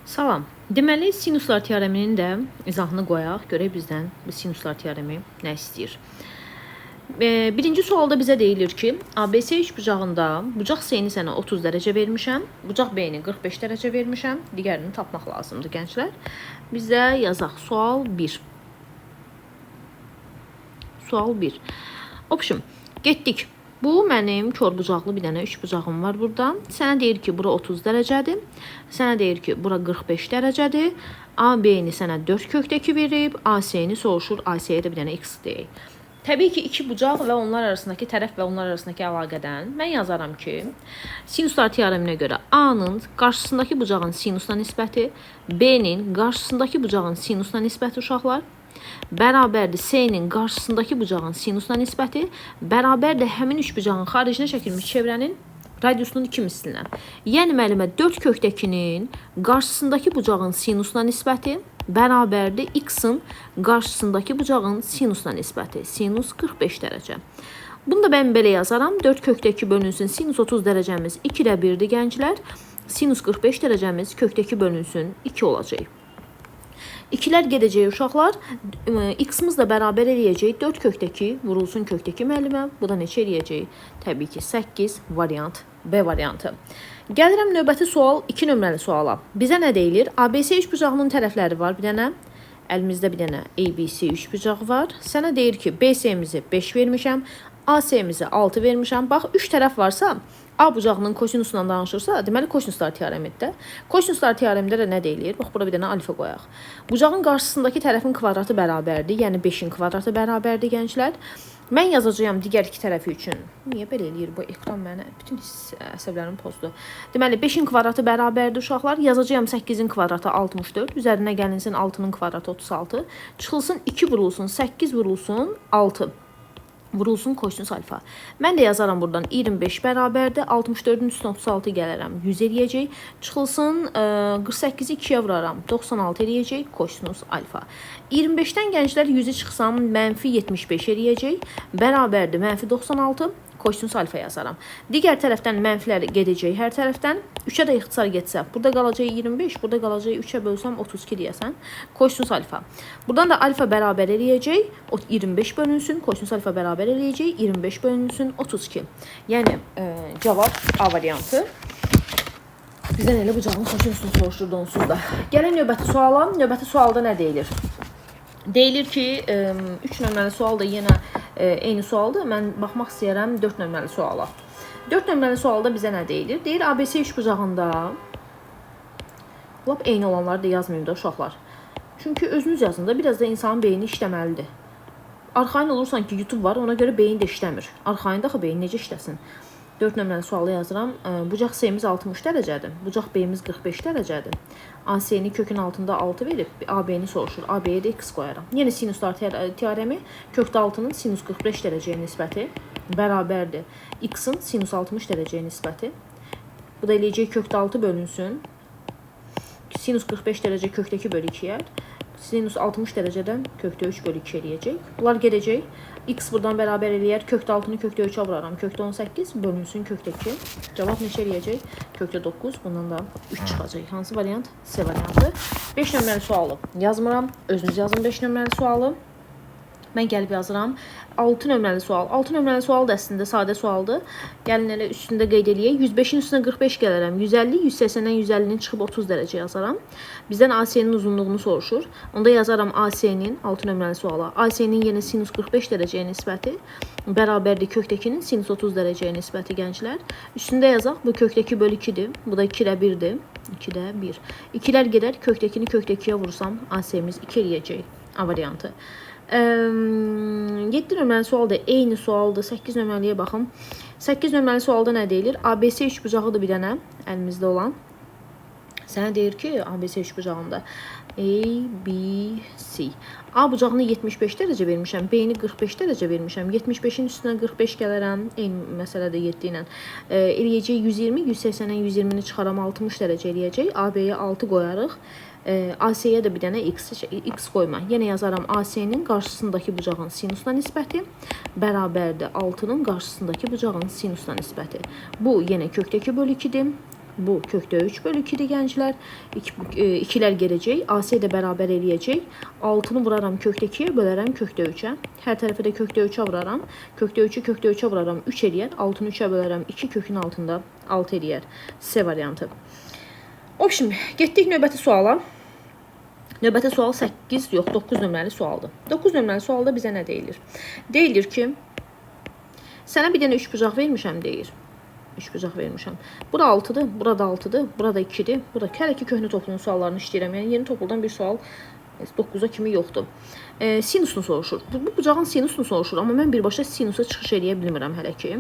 Salam. Deməli, sinuslar teoreminin də izahını qoyaq. Görək bizdən bu sinuslar teoremi nə istəyir. Birinci sualda bizə deyilir ki, ABC üçbucağında bucaq C-ni sənə 30 dərəcə vermişəm, bucaq B-ni 45 dərəcə vermişəm. Digərini tapmaq lazımdır gənclər. Bizə yazaq sual 1. Sual 1. Opşum, getdik. Bu mənim korbucaqlı bir dənə üçbucağım var burada. Sənə deyir ki, bura 30 dərəcədir. Sənə deyir ki, bura 45 dərəcədir. AB-ni sənə 4 kökdəki verib, AC-ni soruşur, AC-yə də bir dənə x deyək. Təbii ki, iki bucaq və onlar arasındakı tərəf və onlar arasındakı əlaqədən mən yazaram ki, sinuslar teoreminə görə A-nın qarşısındakı bucağın sinusuna nisbəti, B-nin qarşısındakı bucağın sinusuna nisbəti uşaqlar bərabərdir C-nin qarşısındakı bucağın sinusuna nisbəti, bərabərdir həmin üç bucağın xaricinə çəkilmiş çevrənin radiusunun 2 mislinə. Yəni müəllimə 4 kökdəkinin qarşısındakı bucağın sinusuna nisbəti bərabərdir x-in qarşısındakı bucağın sinusuna nisbəti. Sinus 45 dərəcə. Bunu da mən belə yazaram. 4 kökdəki bölünsün sinus 30 dərəcəmiz 2-də 1-dir gənclər. Sinus 45 dərəcəmiz kökdəki bölünsün 2 olacaq. İkilər gedəcək uşaqlar. X-imiz də bərabər eləyəcək 4 kökdəki vurulsun kökdəki müəllimə. Bu da neçə eləyəcək? Təbii ki, 8 variant B variantı. Gəlirəm növbəti sual 2 nömrəli suala. Bizə nə deyilir? ABC üçbucağının tərəfləri var bir dənə. Əlimizdə bir dənə ABC üçbucağı var. Sənə deyir ki, BC-mizi 5 vermişəm, AC-mizi 6 vermişəm. Bax, 3 tərəf varsa, A bucağının kosinusundan danışırsa, deməli kosinuslar teoremidir. Kosinuslar teoremində də nə deyilir? Bax, bura bir dənə alfa qoyaq. Bucağın qarşısındakı tərəfin kvadratı bərabərdir, yəni 5-in kvadratı bərabərdir gənclər. Mən yazacağam digər iki tərəfi üçün. Niyə belə eləyir bu ekran mənə? Bütün əsəblərimi pozdu. Deməli 5-in kvadratı bərabərdir uşaqlar. Yazacağam 8-in kvadratı 64. Üzərinə gəlinsin 6-nın kvadratı 36. Çıxılsın 2 vurulsun 8 vurulsun 6. Vurulsun kosinus alfa. Mən də yazaram buradan 25 bərabərdir. 64-ün üstünə 36 gələrəm. 100 eləyəcək. Çıxılsın 48-i 2-yə vuraram. 96 eləyəcək kosinus alfa. 25-dən gənclər 100-ü çıxsam mənfi 75 eləyəcək. Bərabərdir mənfi 96 kosinus alfa yazaram. Digər tərəfdən mənfilər gedəcək hər tərəfdən. 3-ə də ixtisar getsə, burada qalacaq 25, burada qalacaq 3-ə bölsəm 32 deyəsən. Kosinus alfa. Buradan da alfa bərabər eləyəcək. 25 bölünsün, kosinus alfa bərabər eləyəcək. 25 bölünsün 32. Yəni cavab A variantı. Bizdən elə bucağın kosinusunu soruşurdu onsuz da. Gəlin növbəti suala. Növbəti sualda nə deyilir? Deyilir ki, 3 nömrəli sual da yenə eyni sualdır. Mən baxmaq istəyirəm 4 nömrəli suala. 4 nömrəli sualda bizə nə deyilir? Deyir ABC üçbucağında lap eyni olanları da yazmayım da uşaqlar. Çünki özünüz yazın da biraz da insanın beyni işləməlidir. Arxayın olursan ki, YouTube var, ona görə beyin də işləmir. Arxayın da axı beyin necə işləsin? 4 nömrəli sualı yazıram. Bucaq C-miz 60 dərəcədir. Bucaq B-miz 45 dərəcədir. AC-ni kökün altında 6 verib, AB-ni soruşur. AB-yə də x qoyaram. Yenə sinuslar teoremi kökdə 6-nın sinus 45 dərəcəyə nisbəti bərabərdir. X-in sinus 60 dərəcəyə nisbəti. Bu da eləyəcək kökdə 6 bölünsün. Sinus 45 dərəcə kökdəki bölü 2-yə. Sinus 60 dərəcədən kökdə 3 bölü 2 eləyəcək. Bunlar gedəcək. X buradan bərabər eləyər. Kökdə 6-nı kökdə 3-ə vuraram. Kökdə 18 bölünsün kökdə 2. Cavab neçə eləyəcək? Kökdə 9. Bundan da 3 çıxacaq. Hansı variant? C variantı. 5 nömrəli sualı yazmıram. Özünüz yazın 5 nömrəli sualı. Mən gəlib yazıram. 6 nömrəli sual. 6 nömrəli sual da əslində sadə sualdır. Gəlin elə üstündə qeyd eləyək. 105-in üstünə 45 gələrəm. 150, 180-dən 150-nin çıxıb 30 dərəcə yazaram. Bizdən AC-nin uzunluğunu soruşur. Onda yazaram AC-nin 6 nömrəli suala. AC-nin yenə sinus 45 dərəcəyə nisbəti bərabərdir kökdəkinin sinus 30 dərəcəyə nisbəti gənclər. Üstündə yazaq. Bu kökdəki bölü 2-dir. Bu da 2-də 1-dir. 2-də 1. İkilər gedər. Kökdəkini kökdə 2-yə vursam AC-miz 2 eləyəcək. A variantı. 7 nömrəli sual da eyni sualdır. 8 nömrəliyə baxım. 8 nömrəli sualda nə deyilir? ABC üçbucağıdır bir dənə əlimizdə olan. Sənə deyir ki, ABC üçbucağında A, B, C. A bucağını 75 dərəcə vermişəm, B-ni 45 dərəcə vermişəm. 75-in üstünə 45 gələrəm. Eyni məsələdə 7 ilə. Eləyəcək 120, 180-dən 120-ni çıxaram 60 dərəcə eləyəcək. AB-yə 6 qoyarıq. AC-yə də bir dənə x qoyma. Yenə yazaram AC-nin qarşısındakı bucağın sinusuna nisbəti bərabərdir 6-nın qarşısındakı bucağın sinusuna nisbəti. Bu yenə kökdəki bölü 2-dir. Bu kökdə 3 bölü 2-dir gənclər. 2-lər gedəcək. AC də bərabər eləyəcək. 6-nı vuraram kökdə 2-yə, bölərəm kökdə 3-ə. Hər tərəfə də kökdə 3-ə vuraram. Kökdə 3-ü kökdə 3-ə vuraram. 3 eləyər. 6-nı 3-ə bölərəm. 2 kökün altında 6 eləyər. C variantı. Obşim, getdik növbəti suala. Növbəti sual 8, yox 9 nömrəli sualdır. 9 nömrəli sualda bizə nə deyilir? Deyilir ki, sənə bir dənə 3 bucaq vermişəm deyir. 3 bucaq vermişəm. Bura 6-dır, burada 6-dır, burada 2-dir. Burada hələ ki köhnə toplunun suallarını işləyirəm. Yəni yeni topluldan bir sual 9-a kimi yoxdur. Sinusunu soruşur. Bu bucağın sinusunu soruşur, amma mən birbaşa sinusa çıxış eləyə bilmirəm hələ ki.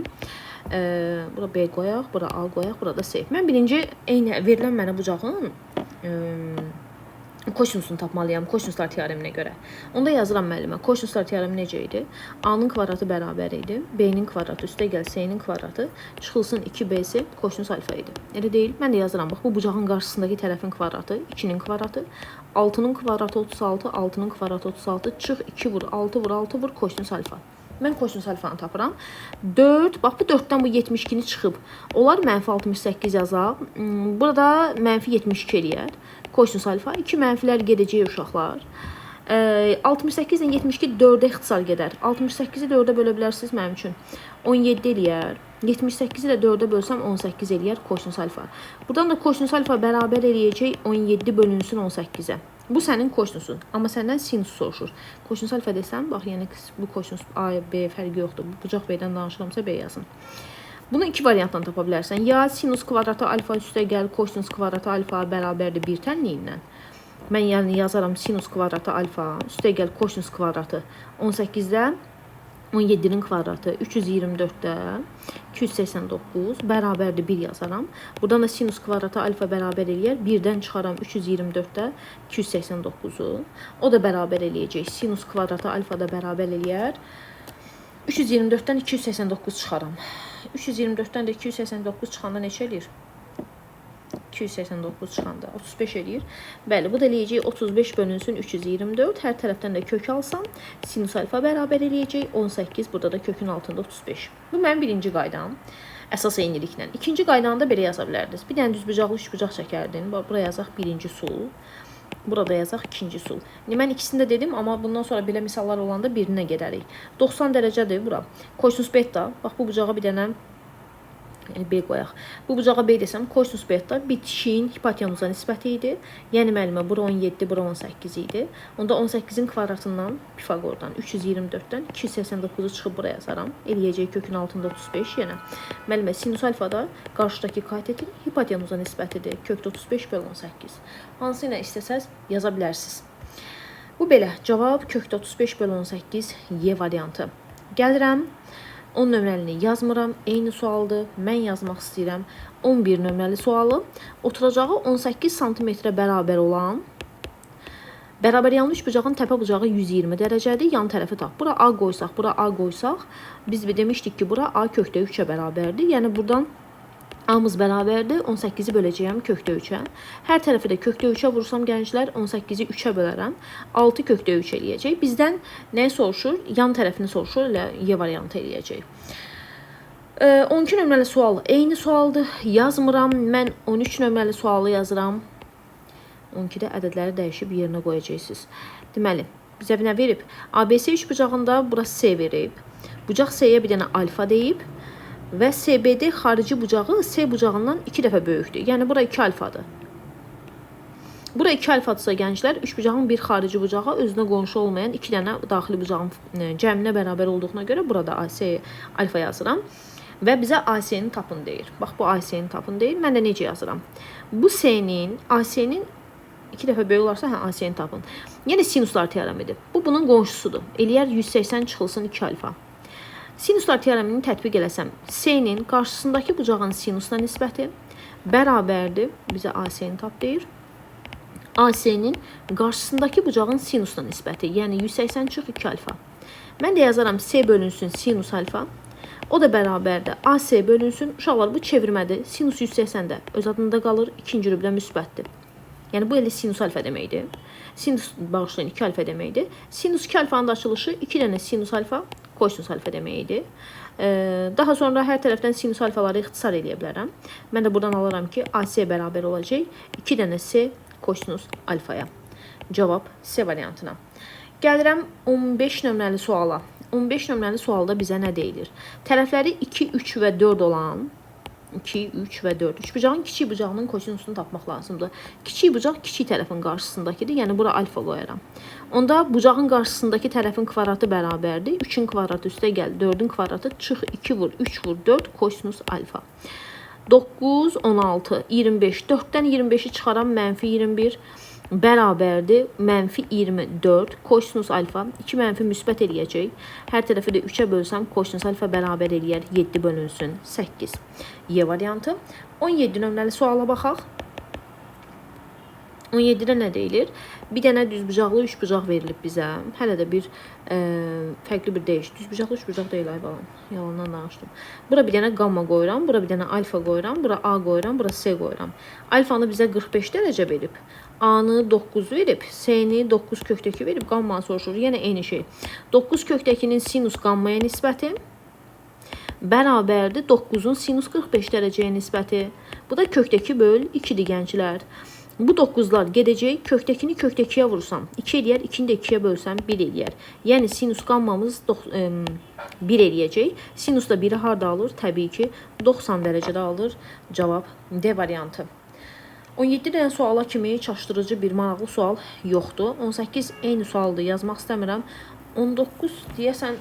Bura B qoyaq, bura A qoyaq, burada C. Mən birinci eyni verilən mənə bucağın kosinusunu tapmalıyam kosinuslar teoreminə görə. Onda yazıram müəllimə. Kosinuslar teoremi necə idi? A-nın kvadratı bərabər idi. B-nin kvadratı üstə gəl C-nin kvadratı çıxılsın 2BC kosinus alfa idi. Elə deyil. Mən də yazıram. Bax bu bucağın qarşısındakı tərəfin kvadratı 2-nin kvadratı, 6-nın kvadratı 36, 6-nın kvadratı 36, çıx 2 vur, 6 vur, 6 vur kosinus alfa. Mən kosinus alfanı tapıram. 4, bax bu 4-dən bu 72-ni çıxıb. Olar mənfi 68 yazaq. Burada mənfi 72 eləyər. Kosinus alfa. 2 mənfilər gedəcək uşaqlar. 68 ilə 72 4-ə ixtisar gedər. 68-i 4-ə bölə bilərsiniz mənim üçün. 17 eləyər. 78-i də 4-ə bölsəm 18 eləyər kosinus alfa. Buradan da kosinus alfa bərabər eləyəcək 17 bölünsün 18-ə. Bu sənin kosinusun, amma səndən sinus soruşur. Kosinus alfa desəm, bax, yəni bu kosinus A, B fərqi yoxdur. Bu bucaq B-dən danışıramsa B yazın. Bunu iki variantdan tapa bilərsən. Ya sinus kvadratı alfa üstə gəl, kosinus kvadratı alfa bərabərdir bir tənliyindən. Mən yəni yazaram sinus kvadratı alfa üstə gəl kosinus kvadratı 18-də 17-nin kvadratı 324-də 289 bərabərdir 1 yazaram. Buradan da sinus kvadratı alfa bərabər eləyər. 1-dən çıxaram 324-də 289-u. O da bərabər eləyəcək. Sinus kvadratı alfa da bərabər eləyər. 324-dən 289 çıxaram. 324-dən də 289 çıxanda neçə eləyir? 289 çıxanda 35 eləyir. Bəli, bu da eləyəcək 35 bölünsün 324. Hər tərəfdən də kök alsam, sinus alfa bərabər eləyəcək 18. Burada da kökün altında 35. Bu mənim birinci qaydam. Əsas eyniliklə. İkinci qaydanı da belə yaza bilərdiniz. Bir dənə düzbucaqlı üçbucaq çəkərdin. Bax, bura yazaq birinci sul. Burada yazaq ikinci sul. İndi mən ikisini də dedim, amma bundan sonra belə misallar olanda birinə gedərik. 90 dərəcədir bura. Kosinus beta. Bax, bu bucağa bir dənə yəni B qoyaq. Bu bucağa B desəm, kosinus beta bitişiyin hipotenuza nisbəti idi. Yəni müəllimə bura 17, bura 18 idi. Onda 18-in kvadratından Pifaqordan 324-dən 289-u çıxıb bura yazaram. Eləyəcək kökün altında 35 yenə. Müəllimə sinus alfa da qarşıdakı katetin hipotenuza nisbətidir. Kökdə 35 bölü 18. Hansı ilə istəsəz yaza bilərsiniz. Bu belə. Cavab kökdə 35 bölü 18 Y variantı. Gəlirəm. 10 nömrəlini yazmıram. Eyni sualdır. Mən yazmaq istəyirəm 11 nömrəli sualı. Oturacağı 18 santimetrə bərabər olan bərabər yanlı üçbucağın təpə bucağı 120 dərəcədir. Yan tərəfi tap. Bura A qoysaq, bura A qoysaq, biz demişdik ki, bura A kökdə 3-ə bərabərdir. Yəni buradan A-mız bərabərdir. 18-i böləcəyəm kökdə 3-ə. Hər tərəfi də kökdə 3-ə vursam gənclər, 18-i 3-ə bölərəm. 6 kökdə 3 eləyəcək. Bizdən nəyi soruşur? Yan tərəfini soruşur, elə Y variantı eləyəcək. 12 nömrəli sual eyni sualdır. Yazmıram. Mən 13 nömrəli sualı yazıram. 12-də ədədləri dəyişib yerinə qoyacaqsınız. Deməli, bizə nə verib? ABC üçbucağında bura C verib. Bucaq C-yə bir dənə alfa deyib. Və CBD xarici bucağı C bucağından 2 dəfə böyükdür. Yəni bura 2 alfadır. Bura 2 alfadırsa gənclər, üçbucağın bir xarici bucağı özünə qonşu olmayan 2 dənə daxili bucağın cəminə bərabər olduğuna görə burada AC alfa yazıram. Və bizə AC-ni tapın deyir. Bax bu AC-ni tapın deyir. Mən də necə yazıram? Bu C-nin, AC-nin 2 dəfə böyük olarsa, hə, AC-ni tapın. Yəni sinuslar teoremidir. Bu bunun qonşusudur. Eləyər 180 çıxılsın 2 alfa. Sinuslar teoremini tətbiq eləsəm, C-nin qarşısındakı bucağın sinusuna nisbəti bərabərdir. Bizə AC-ni tap deyir. AC-nin qarşısındakı bucağın sinusuna nisbəti, yəni 180 çıx 2 alfa. Mən də yazaram C bölünsün sinus alfa. O da bərabərdir. AC bölünsün. Uşaqlar, bu çevirmədir. Sinus 180 də öz adında qalır. İkinci rübdə müsbətdir. Yəni bu elə sinus alfa deməkdir. Sinus, bağışlayın, 2 alfa deməkdir. Sinus 2 alfanın da açılışı 2 dənə sinus alfa, Kosinus alfa deməkdir. Daha sonra hər tərəfdən sinus alfaları ixtisar eləyə bilərəm. Mən də buradan alıram ki, AC bərabər olacaq 2 dənə C kosinus alfaya. Cavab C variantına. Gəlirəm 15 nömrəli suala. 15 nömrəli sualda bizə nə deyilir? Tərəfləri 2, 3 və 4 olan 2, 3 və 4. Üçbucağın kiçik bucağının kosinusunu tapmaq lazımdır. Kiçik bucaq kiçik tərəfin qarşısındakıdır. Yəni bura alfa qoyaram. Onda bucağın qarşısındakı tərəfin kvadratı bərabərdir. 3-ün kvadratı üstə gəl, 4-ün kvadratı çıx 2 vur, 3 vur, 4 kosinus alfa. 9, 16, 25. 4-dən 25-i çıxaram, mənfi 21 bərabərdir. Mənfi 24 kosinus alfa. 2 mənfi müsbət eləyəcək. Hər tərəfi də 3-ə bölsəm, kosinus alfa bərabər eləyər. 7 bölünsün 8. Y variantı. 17 nömrəli suala baxaq. 17-də nə deyilir? Bir dənə düzbucaqlı üçbucaq verilib bizə. Hələ də bir fərqli bir deyiş. Düzbucaqlı üçbucaq deyil ay balam. Yalandan danışdım. Bura bir dənə qamma qoyuram, bura bir dənə alfa qoyuram, bura A qoyuram, bura C qoyuram. Alfanı bizə 45 dərəcə verib. A-nı 9 verib, C-ni 9 kökdəki verib, qammanı soruşur. Yenə eyni şey. 9 kökdəkinin sinus qammaya nisbəti bərabərdir 9-un sinus 45 dərəcəyə nisbəti. Bu da kökdəki böl 2-dir gənclər. Bu 9'lar gedəcək. Kökdəkini kökdəkiyə vursam 2 eləyər, 2-ni də 2-yə bölsəm 1 eləyər. Yəni sinus qammamız 1 eləyəcək. Sinus da 1-i harda alır? Təbii ki, 90 dərəcədə alır. Cavab D variantı. 17 dənə suala kimi çaşdırıcı bir maraqlı sual yoxdur. 18 eyni sualdır, yazmaq istəmirəm. 19 deyəsən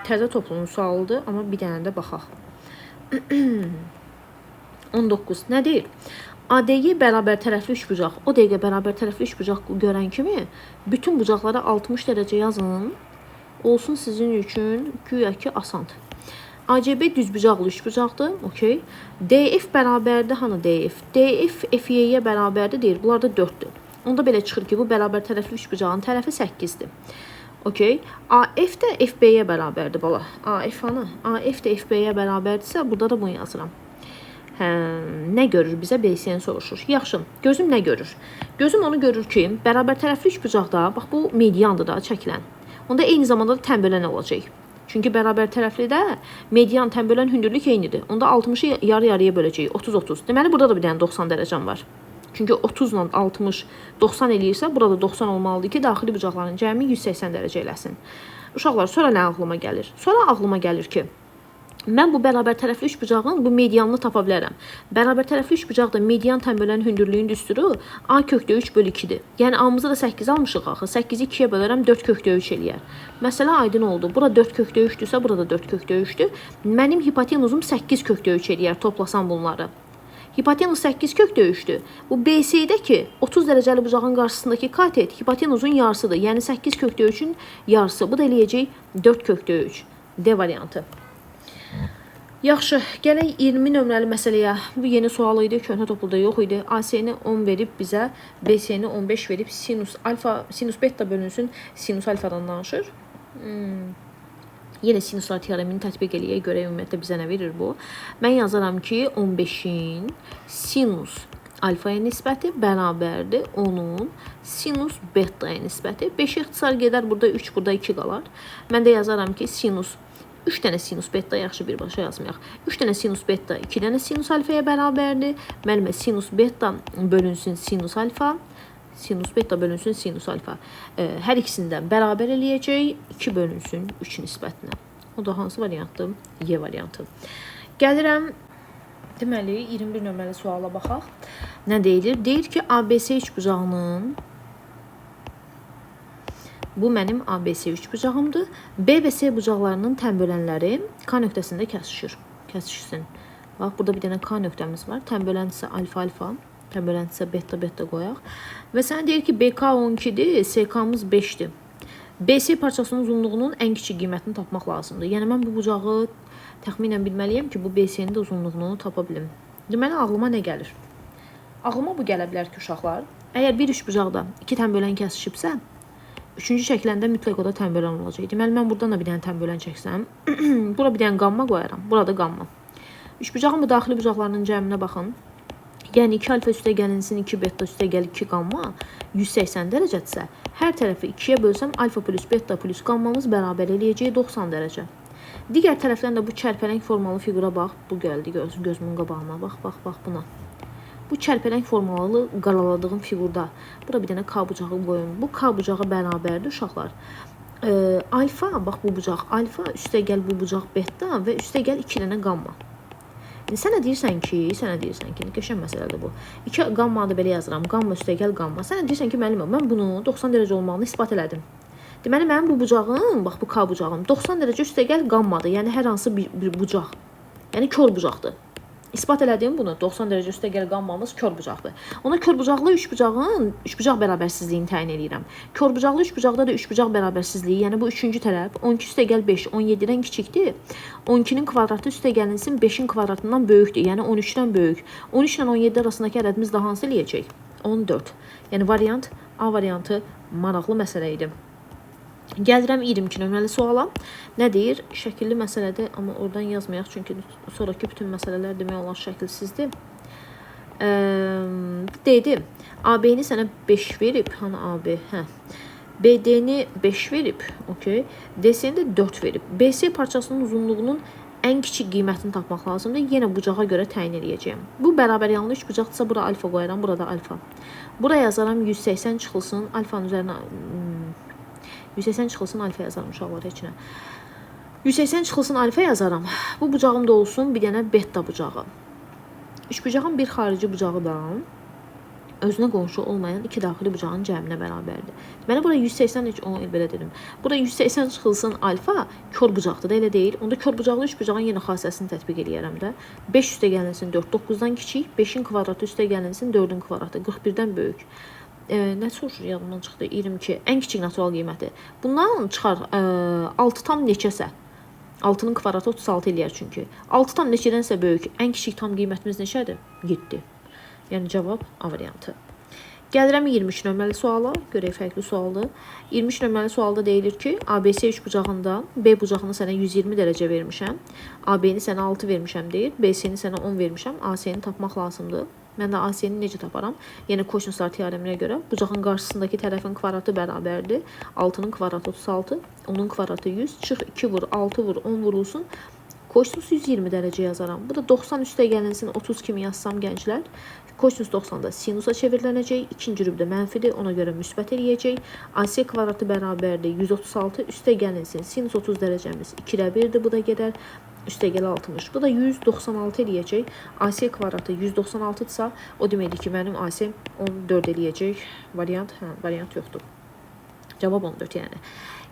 təzə toplumun sualıdır, amma bir dənə də baxaq. 19 nə deyir? ADY bərabər tərəfli üçbucaq. O dəqiqə bərabər tərəfli üçbucaq görən kimi bütün bucaqlara 60 dərəcə yazın. Olsun sizin üçün güya ki asan. ACB düzbucaqlı üçbucaqdır. Okey. DF bərabərdir. Hanı DF? DF FY-yə bərabərdir deyir. Bunlar da 4-dür. Onda belə çıxır ki, bu bərabər tərəfli üçbucağın tərəfi 8-dir. Okey. AF də FB-yə bərabərdir bala. AF hanı? AF də FB-yə bərabərdirsə, burada da bunu yazıram. Hə, nə görür bizə? BC-ni soruşur. Yaxşı, gözüm nə görür? Gözüm onu görür ki, bərabər tərəfli üçbucaqda, bax bu mediandır da çəkilən. Onda eyni zamanda da tənbölən olacaq. Çünki bərabər tərəflidə median, tənbölən hündürlük eynidir. Onda 60-ı yarı-yarıya böləcəyik. 30-30. Deməli, burada da bir dənə 90 dərəcəm var. Çünki 30 ilə 60, 90 eləyirsə, burada 90 olmalıdır ki, daxili bucaqların cəmi 180 dərəcə eləsin. Uşaqlar, sonra nə ağlıma gəlir? Sonra ağlıma gəlir ki, mən bu bərabər tərəfli üçbucağın bu medianını tapa bilərəm. Bərabər tərəfli üçbucaqda median tənbölən hündürlüyün düsturu A kökdə 3 bölü 2-dir. Yəni A-mızı da 8 almışıq axı. 8-i 2-yə bölərəm 4 kökdə 3 eləyər. Məsələ aydın oldu. Bura 4 kökdə 3-dürsə, burada 4 kökdə 3-dür. Mənim hipotenuzum 8 kökdə 3 eləyər toplasam bunları. Hipotenuz 8 kökdə 3-dür. Bu BC-də ki 30 dərəcəli bucağın qarşısındakı katet hipotenuzun yarısıdır. Yəni 8 kökdə 3-ün yarısı. Bu da eləyəcək 4 kökdə 3. D variantı. Yaxşı, gələk 20 nömrəli məsələyə. Bu yeni sual idi, köhnə topluda yox idi. AC-ni 10 verib bizə, BC-ni 15 verib, sinus alfa, sinus beta bölünsün, sinus alfadan danışır. Yenə sinuslar teoremini tətbiq eləyək, görək ümumiyyətlə bizə nə verir bu. Mən yazaram ki, 15-in sinus alfaya nisbəti bərabərdir 10-un sinus betaya nisbəti. 5 ixtisar gedər, burada 3, burada 2 qalar. Mən də yazaram ki, sinus 3 dənə sinus beta, yaxşı birbaşa yazmayaq. 3 dənə sinus beta 2 dənə sinus alfaya bərabərdir. Mənimə sinus beta bölünsün sinus alfa. Sinus beta bölünsün sinus alfa. Hər ikisindən bərabər eləyəcək 2 bölünsün 3 nisbətinə. O da hansı variantdır? Y variantı. Gəlirəm deməli 21 nömrəli suala baxaq. Nə deyilir? Deyir ki, ABC üçbucağının bu mənim ABC üçbucağımdır. B və C bucaqlarının tənbölənləri K nöqtəsində kəsişir. Kəsişsin. Bax, burada bir dənə K nöqtəmiz var. Tənbölən isə alfa alfa, tənbölən isə beta beta qoyaq. Və sənə deyir ki, BK 12-dir, SK-mız 5-dir. BC parçasının uzunluğunun ən kiçik qiymətini tapmaq lazımdır. Yəni mən bu bucağı təxminən bilməliyəm ki, bu BC-nin də uzunluğunu tapa bilim. Deməli, ağlıma nə gəlir? Ağlıma bu gələ bilər ki, uşaqlar, əgər bir üçbucaqda iki tənbölən kəsişibsə, üçüncü çəkiləndə mütləq o da tənbölən olacaq. Deməli, mən buradan da bir dənə tənbölən çəksəm, bura bir dənə qamma qoyaram, burada qamma. Üçbucağın bu daxili bucaqlarının cəminə baxın. Yəni 2 alfa üstə gəlinsin 2 beta üstə gəl 2 qamma 180 dərəcədirsə, hər tərəfi 2-yə bölsəm alfa plus beta plus qammamız bərabər eləyəcək 90 dərəcə. Digər tərəfdən də bu çərpələng formalı fiqura bax, bu gəldi gözümün qabağına, bax, bax, bax buna. Bu çərpələng formalı qaraladığım fiqurda bura bir dənə K bucağı qoyum. Bu K bucağı bərabərdir uşaqlar. Alfa, bax bu bucaq alfa, üstə gəl bu bucaq beta və üstə gəl 2 dənə qamma. İndi sənə deyirsən ki, qəşəng məsələdir bu. 2 qammanı da belə yazıram. Qamma üstə gəl qamma. Sənə deyirsən ki, müəllim, mən bunu 90 dərəcə olmağını isbat elədim. Deməli, mənim bu bucağım, bax bu K bucağım 90 dərəcə üstə gəl qammadır. Yəni hər hansı bir bucaq. Yəni kor bucaqdır. İsbat elədim bunu. 90 dərəcə üstə gəl qammamız kor bucaqdır. Ona kor bucaqlı üçbucağın üçbucaq bərabərsizliyini təyin eləyirəm. Kor bucaqlı üçbucaqda da üçbucaq bərabərsizliyi, yəni bu üçüncü tərəf 12 üstə gəl 5, 17-dən kiçikdir. 12-nin kvadratı üstə gəlinsin 5-in kvadratından böyükdür. Yəni 13-dən böyük. 13 ilə 17 arasındakı ədədimiz daha hansı eləyəcək? 14. Yəni variant A variantı maraqlı məsələ idi. Gəlirəm 22 nömrəli suala. Nə deyir? Şəkilli məsələdir, amma oradan yazmayaq, çünki sonraki bütün məsələlər demək olar şəkilsizdir. Dedi, AB-ni sənə 5 verib, hani AB, hə. BD-ni 5 verib, okey. DC-ni də 4 verib. BC parçasının uzunluğunun ən kiçik qiymətini tapmaq lazımdır. Yenə bucağa görə təyin eləyəcəyəm. Bu bərabər yanlı üç bucaqdırsa, bura alfa qoyaram, burada alfa. Bura yazaram 180 çıxılsın, alfanın üzərinə 180 çıxılsın alfa yazaram uşaqlar, heç nə. 180 çıxılsın alfa yazaram. Bu bucağım da olsun bir dənə beta bucağı. Üçbucağın bir xarici bucağı da özünə qonşu olmayan iki daxili bucağın cəminə bərabərdir. Deməli, bura 180, heç onu belə dedim. Bura 180 çıxılsın alfa kor bucaqdır da, elə deyil. Onda kor bucaqlı üçbucağın yenə xassəsini tətbiq eləyərəm də. 5 üstə gəlinsin 4, 9-dan kiçik, 5-in kvadratı üstə gəlinsin 4-ün kvadratı, 41-dən böyük. Nə soruşur, yadımdan çıxdı, 22, ən kiçik natural qiyməti. Bundan çıxar 6 tam neçəsə, 6-nın kvadratı 36 eləyər çünki. 6 tam neçədənsə böyük, ən kiçik tam qiymətimiz neçədir? 7. Yəni cavab A variantı. Gəlirəm 23 nömrəli suala, görək fərqli sualdır. 23 nömrəli sualda deyilir ki, ABC üçbucağında B bucağını sənə 120 dərəcə vermişəm, AB-ni sənə 6 vermişəm deyir, BC-ni sənə 10 vermişəm, AC-ni tapmaq lazımdır. Mən də AC-ni necə taparam? Yəni kosinuslar teoreminə görə bucağın qarşısındakı tərəfin kvadratı bərabərdir. 6-nın kvadratı 36, 10-un kvadratı 100, çıx 2 vur, 6 vur, 10 vurulsun. Kosinus 120 dərəcə yazaram. Bu da 90 üstə gəlinsin 30 kimi yazsam gənclər. Kosinus 90-da sinusa çevrilənəcək. İkinci rübdə mənfidir, ona görə müsbət eləyəcək. AC kvadratı bərabərdir 136 üstə gəlinsin. Sinus 30 dərəcəmiz 2-də 1-dir, bu da gedər. Üstə gəl 60. Bu da 196 eləyəcək. AC kvadratı 196-dırsa, o deməkdir ki, mənim AC 14 eləyəcək. Variant, hə, variant yoxdur. Cavab 14 yəni.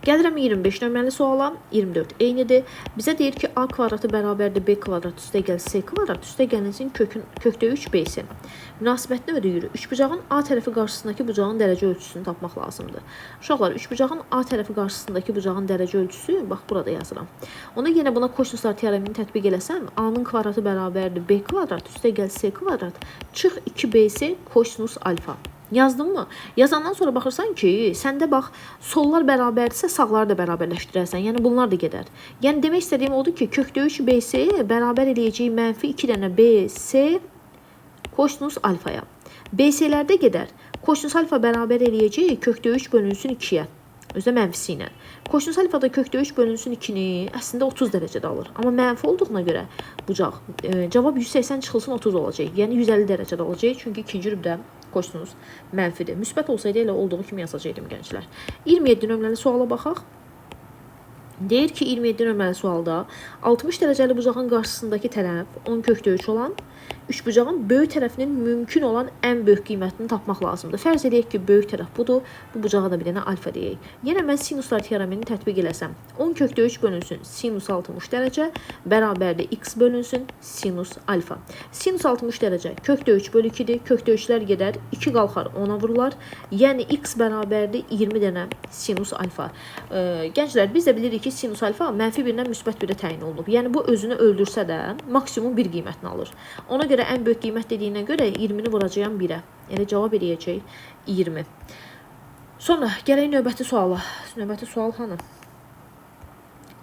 Gəlirəm 25 nömrəli suala. 24 eynidir. Bizə deyir ki, A kvadratı bərabərdir B kvadratı üstə gəl C kvadratı üstə gəlinsin kökdə 3 BC. Münasibətini ödəyir. Üçbucağın A tərəfi qarşısındakı bucağın dərəcə ölçüsünü tapmaq lazımdır. Uşaqlar, üçbucağın A tərəfi qarşısındakı bucağın dərəcə ölçüsü, bax burada yazıram. Ona yenə buna kosinuslar teoremini tətbiq eləsəm, A-nın kvadratı bərabərdir B kvadrat üstə gəl C kvadrat çıx 2BC kosinus alfa. Yazdın mı? Yazandan sonra baxırsan ki, səndə bax, sollar bərabərdirsə, sağları da bərabərləşdirərsən. Yəni bunlar da gedər. Yəni demək istədiyim odur ki, kökdə 3 BC bərabər eləyəcək mənfi 2 dənə BC kosinus alfaya. BC-lərdə gedər. Kosinus alfa bərabər eləyəcək kökdə 3 bölünsün 2-yə. Özü də mənfisi ilə. Kosinus alfa da kökdə 3 bölünsün 2-ni əslində 30 dərəcədə alır. Amma mənfi olduğuna görə bucaq cavab 180 çıxılsın 30 olacaq. Yəni 150 dərəcədə olacaq. Çünki ikinci rübdə kosinus mənfidir. Müsbət olsaydı elə olduğu kimi yazacaqdım gənclər. 27 nömrəli suala baxaq. Deyir ki, 27 nömrəli sualda 60 dərəcəli bucağın qarşısındakı tərəf 10 kökdə 3 olan üçbucağın böyük tərəfinin mümkün olan ən böyük qiymətini tapmaq lazımdır. Fərz edək ki, böyük tərəf budur. Bu bucağa da bir dənə alfa deyək. Yenə mən sinuslar teoremini tətbiq eləsəm, 10 kökdə 3 bölünsün sinus 60 dərəcə bərabərdir x bölünsün sinus alfa. Sinus 60 dərəcə kökdə 3 bölü 2-dir. Kökdə 3-lər gedər, 2 qalxar 10-a vurular. Yəni x bərabərdir 20 dənə sinus alfa. Gənclər, biz də bilirik ki, sinus alfa mənfi 1-dən müsbət 1-ə təyin olunub. Yəni bu özünü öldürsə də maksimum 1 qiymətini alır. Ona görə ən böyük qiymət dediyinə görə 20-ni vuracağam 1-ə. Elə cavab eləyəcək 20. Sonra gələk növbəti suala. Növbəti sual hanı?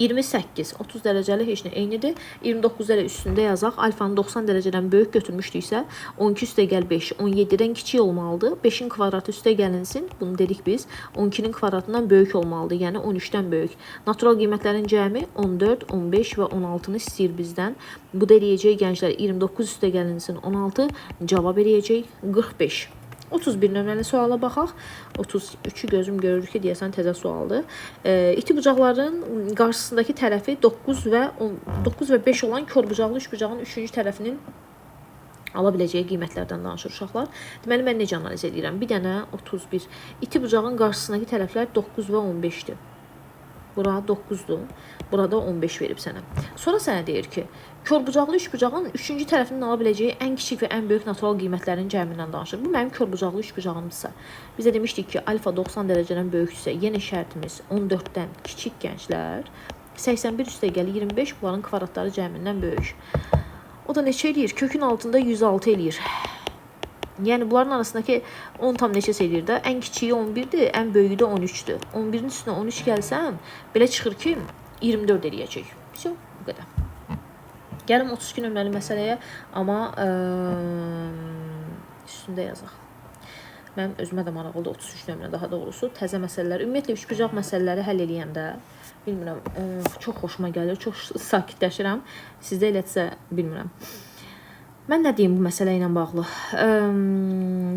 28, 30 dərəcəli heç nə eynidir. 29 elə üstündə yazaq. Alfanı 90 dərəcədən böyük götürmüşdüksə, 12 üstə gəl 5, 17-dən kiçik olmalıdır. 5-in kvadratı üstə gəlinsin. Bunu dedik biz. 12-nin kvadratından böyük olmalıdır. Yəni 13-dən böyük. Natural qiymətlərin cəmi 14, 15 və 16-nı istəyir bizdən. Bu da eləyəcək gənclər 29 üstə gəlinsin 16, cavab eləyəcək 45. 31 nömrəli suala baxaq. 33-ü gözüm görür ki, deyəsən təzə sualdır. İti bucaqların qarşısındakı tərəfi 9 və 10, 9 və 5 olan korbucaqlı üçbucağın üçüncü tərəfinin ala biləcəyi qiymətlərdən danışır uşaqlar. Deməli, mən necə analiz edirəm? Bir dənə 31. İti bucağın qarşısındakı tərəflər 9 və 15-dir. Bura 9-dur. Burada 15 verib sənə. Sonra sənə deyir ki, korbucaqlı üçbucağın üçüncü tərəfinin ala biləcəyi ən kiçik və ən böyük natural qiymətlərin cəmindən danışır. Bu mənim korbucaqlı üçbucağımdırsa. Biz də demişdik ki, alfa 90 dərəcədən böyükdürsə, yenə şərtimiz 14-dən kiçik gənclər. 81 üstə gəl 25 bunların kvadratları cəmindən böyük. O da neçə eləyir? Kökün altında 106 eləyir. Yəni bunların arasındakı 10 tam neçəsə eləyir də. Ən kiçiyi 11-dir, ən böyüyü də 13-dür. 11-in üstünə 13 gəlsəm, belə çıxır ki, 24 eləyəcək. Vəsə, bu qədər. Gəlim 32 nömrəli məsələyə, amma üstündə yazaq. Mənim özümə də maraqlıdır 33 nömrə daha doğrusu. Təzə məsələlər, ümumiyyətlə üçbucaq məsələləri həll eləyəndə, bilmirəm, çox xoşuma gəlir, çox sakitləşirəm. Sizdə elədirsə, bilmirəm. Mən nə deyim bu məsələ ilə bağlı?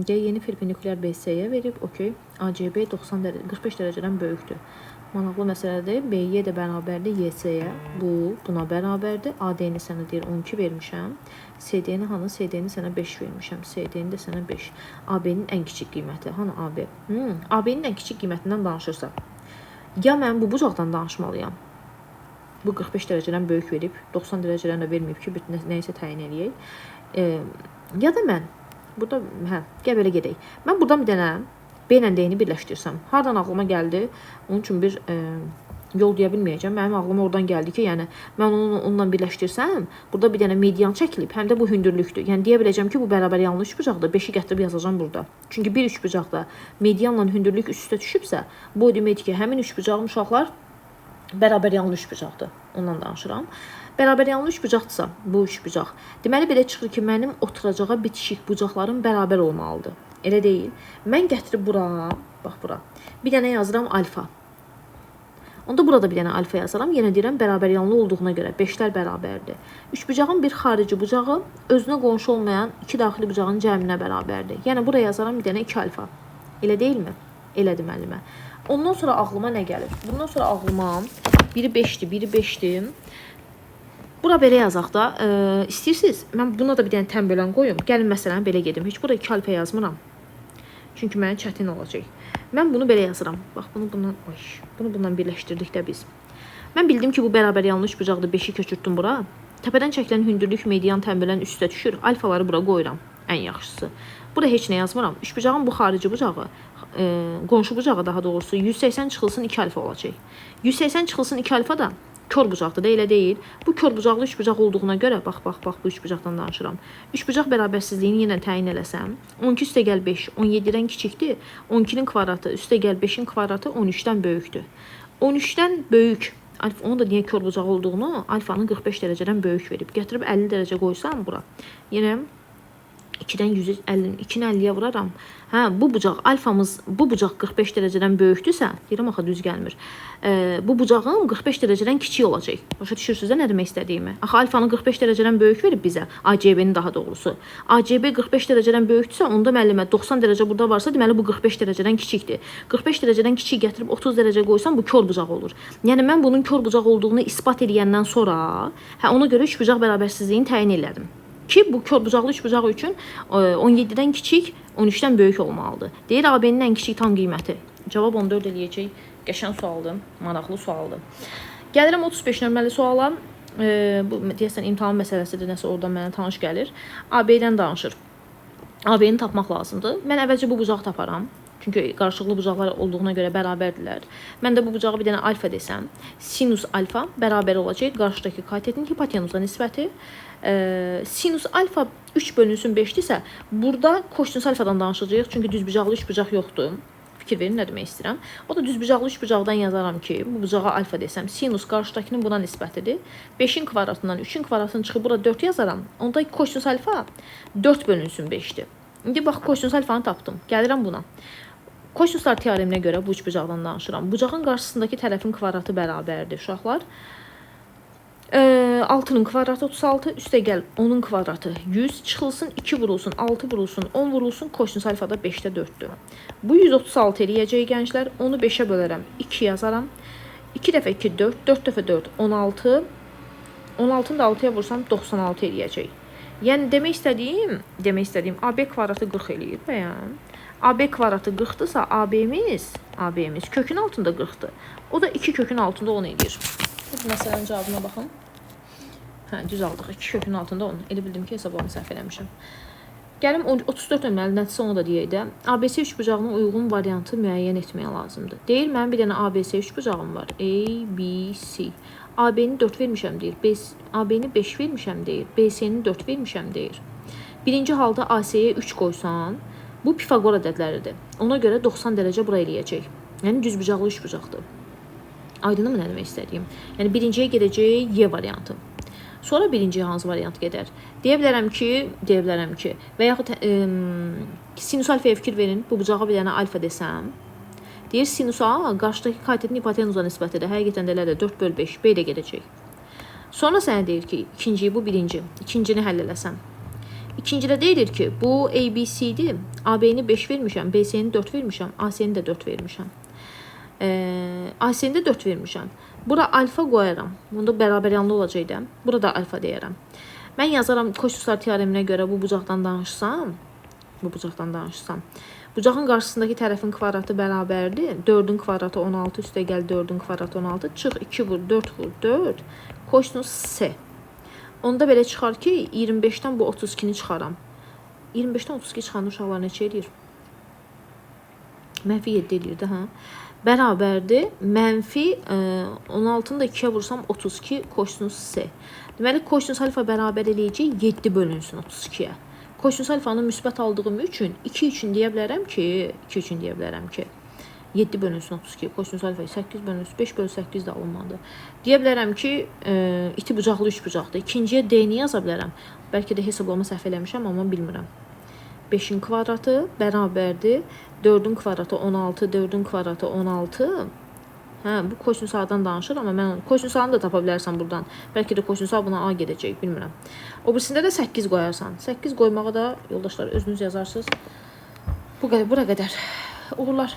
Yeni perpendikulyar BC-yə verib, okey. ACB 90 dərəcə, 45 dərəcədən böyükdür. Maraqlı məsələdir. BY də bərabərdir YC-yə. Bu buna bərabərdir. AD-ni sənə deyir 12 vermişəm. CD-ni hanı? CD-ni sənə 5 vermişəm. CD-ni də sənə 5. AB-nin ən kiçik qiyməti. Hanı AB? AB-nin ən kiçik qiymətindən danışırsa, ya mən bu bucaqdan danışmalıyam. Bu 45 dərəcədən böyük verib, 90 dərəcədən də verməyib ki, bir nəyisə təyin eləyək. Ya da mən burada, hə, gəl belə gedək. Mən buradan bir dənə B ilə D-ni birləşdirsəm, hardan ağlıma gəldi? Onun üçün bir yol deyə bilməyəcəm. Mənim ağlıma oradan gəldi ki, yəni mən onu onunla birləşdirsəm, burada bir dənə median çəkilib, həm də bu hündürlükdür. Yəni deyə biləcəm ki, bu bərabər yanlı üçbucaqdır. 5-i gətirib yazacağam burada. Çünki bir üçbucaqda medianla hündürlük üst-üstə düşübsə, bu o deməkdir ki, həmin üçbucağın uşaqlar bərabər yanlı üçbucaqdır. Ondan danışıram. Bərabər yanlı üçbucaqdırsa, bu üçbucaq. Deməli belə çıxır ki, mənim oturacağa bitişik bucaqlarım bərabər olmalıdır. Elə deyil. Mən gətirib bura, bax bura, bir dənə yazıram alfa. Onda burada bir dənə alfa yazaram. Yenə deyirəm, bərabər yanlı olduğuna görə 5-lər bərabərdir. Üçbucağın bir xarici bucağı özünə qonşu olmayan iki daxili bucağın cəminə bərabərdir. Yəni buraya yazaram bir dənə 2 alfa. Elə deyilmi? Elədir müəllimə. Ondan sonra ağlıma nə gəlir? Bundan sonra ağlıma biri 5-dir, biri 5-dir. Bura belə yazaq da. İstəyirsiniz, mən buna da bir dənə tən bölən qoyum. Gəlin məsələn belə gedim. Heç bura 2 alfa yazmıram. Çünki mənə çətin olacaq. Mən bunu belə yazıram. Bax, bunu bundan, oy, bunu bundan birləşdirdik də biz. Mən bildim ki, bu bərabər yanlı üçbucaqdır. 5-i köçürtdüm bura. Təpədən çəkilən hündürlük median tən bölən üstə düşür. Alfaları bura qoyuram. Ən yaxşısı. Bura heç nə yazmıram. Üçbucağın bu xarici bucağı, qonşu bucağı daha doğrusu 180 çıxılsın 2 alfa olacaq. 180 çıxılsın 2 alfa da kor bucaqdır da, elə deyil. Bu kor bucaqlı üçbucaq olduğuna görə, bax, bax, bax, bu üçbucaqdan danışıram. Üçbucaq bərabərsizliyini yenə təyin eləsəm, 12 üstə gəl 5, 17-dən kiçikdir. 12-nin kvadratı üstə gəl 5-in kvadratı 13-dən böyükdür. 13-dən böyük, alfa, onu da niyə kor bucağı olduğunu alfanın 45 dərəcədən böyük verib. Gətirib 50 dərəcə qoysam bura, yenə 2-dən 150, 2-ni 50-yə vuraram. Hə, bu bucaq alfamız, bu bucaq 45 dərəcədən böyükdürsə, deyirəm axı düz gəlmir. Bu bucağın 45 dərəcədən kiçik olacaq. Başa düşürsünüz də nə demək istədiyimi? Axı alfanı 45 dərəcədən böyük verib bizə, ACB-ni daha doğrusu. ACB 45 dərəcədən böyükdürsə, onda müəllimə 90 dərəcə burada varsa, deməli bu 45 dərəcədən kiçikdir. 45 dərəcədən kiçik gətirib 30 dərəcə qoysam, bu kor bucaq olur. Yəni mən bunun kor bucaq olduğunu isbat eləyəndən sonra, hə, ona görə üçbucaq bərabərsizliyini təyin elədim. Ki, bu kor bucaqlı üçbucaq üçün 17-dən kiçik, 13-dən böyük olmalıdır. Deyir, AB-nin ən kiçik tam qiyməti. Cavab 14 eləyəcək. Qəşəng sualdır, maraqlı sualdır. Gəlirəm 35 nömrəli suala. Bu, deyəsən, imtahan məsələsidir, nəsə oradan mənə tanış gəlir. AB-dən danışır. AB-ni tapmaq lazımdır. Mən əvvəlcə bu bucağı taparam. Çünki qarşılıqlı bucaqlar olduğuna görə bərabərdirlər. Mən də bu bucağı bir dənə alfa desəm, sinus alfa bərabər olacaq qarşıdakı katetin hipotenuza nisbəti. Sinus alfa 3 bölünsün 5-dirsə, burada kosinus alfadan danışacağıq. Çünki düzbucaqlı üçbucaq yoxdur. Fikir verin nə demək istəyirəm. O da düzbucaqlı üçbucaqdan yazaram ki, bu bucağa alfa desəm, sinus qarşıdakının buna nisbətidir. 5-in kvadratından 3-ün kvadratını çıxıb bura 4 yazaram. Onda kosinus alfa 4 bölünsün 5-dir. İndi bax kosinus alfanı tapdım. Gəlirəm buna. Kosinuslar teoreminə görə bu üçbucaqdan danışıram. Bucağın qarşısındakı tərəfin kvadratı bərabərdir uşaqlar. 6-nın kvadratı 36, üstə gəl 10-un kvadratı 100, çıxılsın 2 vurulsun, 6 vurulsun, 10 vurulsun, kosinus alfa da 5-də 4-dür. Bu 136 eləyəcək gənclər, 10-u 5-ə bölərəm, 2 yazaram. 2 dəfə 2, 4, 4 dəfə 4, 16, 16-nı da 6-ya vursam 96 eləyəcək. Yəni demək istədiyim AB kvadratı 40 eləyir bəyəm. AB kvadratı 40-dırsa AB-miz kökün altında 40-dır. O da 2 kökün altında 10 eləyir. Bu məsələnin cavabına baxın. Hə, düz aldıq. 2 kökün altında 10. Elə bildim ki, hesablama səhv eləmişəm. Gəlim 34 nömrəli nəticə onu da deyək də. ABC üçbucağına uyğun variantı müəyyən etmək lazımdır. Deyir, mənim bir dənə ABC üçbucağım var. A, B, C. AB-ni 4 vermişəm deyir. AB-ni 5 vermişəm deyir. BC-ni 4 vermişəm deyir. Birinci halda AC-yə 3 qoysan, bu Pifaqor ədədləridir. Ona görə 90 dərəcə bura eləyəcək. Yəni düzbucaqlı üçbucaqdır. Aydınmı nə demək istədiyim? Yəni birinciyə gedəcək Y variantı. Sonra birinciyə hansı variant gedər? Deyə bilərəm ki, və yaxud sinus alfaya fikir verin. Bu bucağa bir dənə alfa desəm. Deyir sinus A qarşıdakı katetin hipotenuza nisbətidir. Həqiqətən də elədir. 4 böl 5. B də gedəcək. Sonra sənə deyir ki, ikinciyi bu birinci. İkincini həll eləsəm. İkincidə deyilir ki, bu ABC-dir. AB-ni 5 vermişəm, BC-ni 4 vermişəm, AC-ni də 4 vermişəm. AC-ni də 4 vermişəm. Bura alfa qoyaram. Bunda bərabər yanlı olacaq da. Burada alfa deyərəm. Mən yazaram kosinuslar teoreminə görə bu bucaqdan danışsam, Bucağın qarşısındakı tərəfin kvadratı bərabərdir. 4-ün kvadratı 16, üstə gəl 4-ün kvadratı 16. Çıx 2 vur, 4 vur, 4. Kosinus C. Onda belə çıxar ki, 25-dən bu 32-ni çıxaram. 25-dən 32 çıxanda uşaqlar neçə eləyir? Mənfi 7 eləyir də, hə? Bərabərdir. Mənfi 16-nı da 2-yə vursam 32 kosinus C. Deməli, kosinus alfa bərabər eləyəcək 7 bölünsün 32-yə. Kosinus alfanı müsbət aldığım üçün 2 üçün deyə bilərəm ki, 7 bölünsün 32, kosinus alfa 8 bölünsün 5 bölü 8 də alınmadı. Deyə bilərəm ki, iti bucaqlı 3 bucaqdır. İkinciyə D-ni yaza bilərəm. Bəlkə də hesablama səhv eləmişəm, amma bilmirəm. 5-in kvadratı bərabərdir. 4-ün kvadratı 16, 4-ün kvadratı 16. Hə, bu kosinus A-dan danışır, amma mən kosinus A-nı da tapa bilərsən buradan. Bəlkə də kosinus A buna A gedəcək, bilmirəm. O birisində də 8 qoyarsan. 8 qoymağa da yoldaşlar özünüz yazarsınız. Bu qədər, bura qədər. Uğurlar.